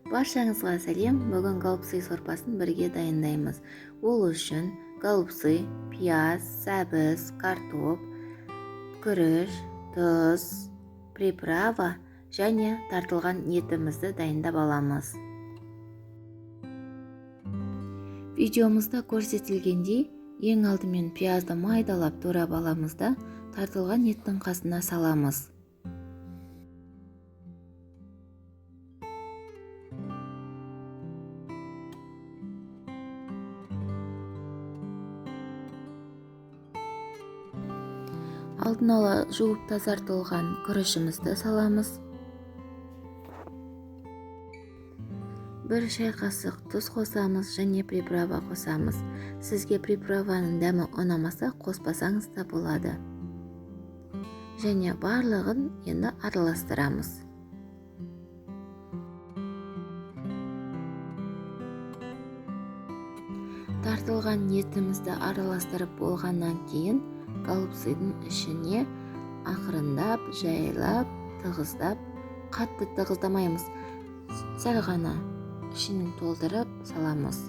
Баршаңызға сәлем. Бүгін голубцы сорпасын бірге дайындаймыз. Ол үшін голубцы, пияз, сәбіз, картоп, күріш, тұз, приправа және тартылған етімізді дайындап аламыз. Видеомызда көрсетілгендей, ең алдымен пиязды майдалап турап аламыз да, тартылған еттің қасына саламыз. Алдын ала жуып тазартылған күрішімізді саламыз. 1 шай қасық тұз қосамыз және приправа қосамыз. Сізге приправаның дәмі ұнамаса, қоспасаңыз да болады. Және барлығын енді араластырамыз. Тартылған етімізді араластырып болғаннан кейін голубцыдың ішіне ақырындап, жайлап, тығыздап, қатты тығыздамаймыз, сәл ғана ішін толтырып саламыз.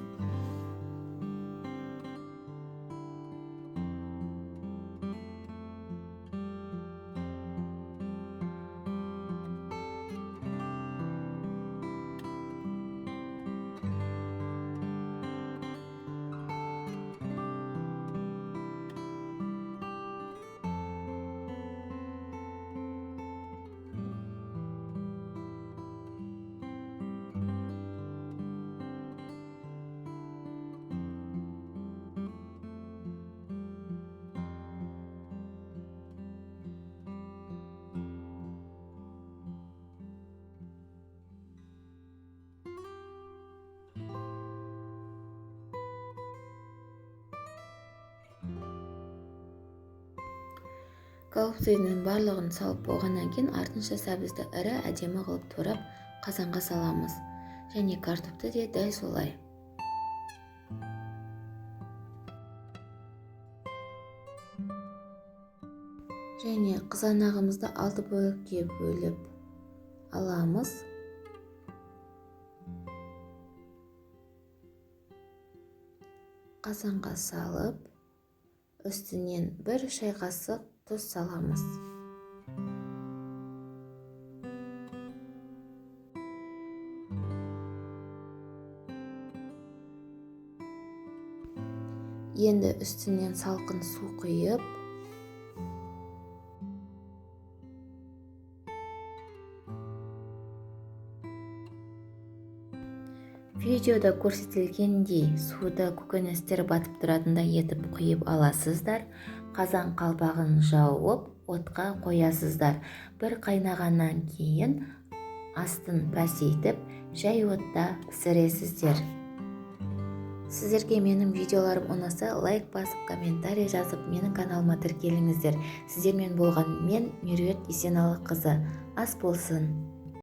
Голубцыдың барлығын салып болғаннан кейін артынша сәбізді ірі әдемі қылып турап қазанға саламыз. Және картопты де дәл солай. Және қызанағымызды 6 бөлікке бөліп аламыз. Қазанға салып, үстінен 1 шай қасық тұз саламыз. Енді үстінен салқын су құйып, видеода көрсетілгендей суды көкөністер батып тұратындай етіп құйып аласыздар. Қазан қалпағын жауып, отқа қоясыздар. Бір қайнағаннан кейін астын пәсейтіп, жай отта пісіресіздер. Сіздерге менің видеоларым ұнаса, лайк басып, комментарий жазып, менің каналыма тіркеліңіздер. Сіздермен болған мен, Меруерт Есеналы қызы. Ас болсын!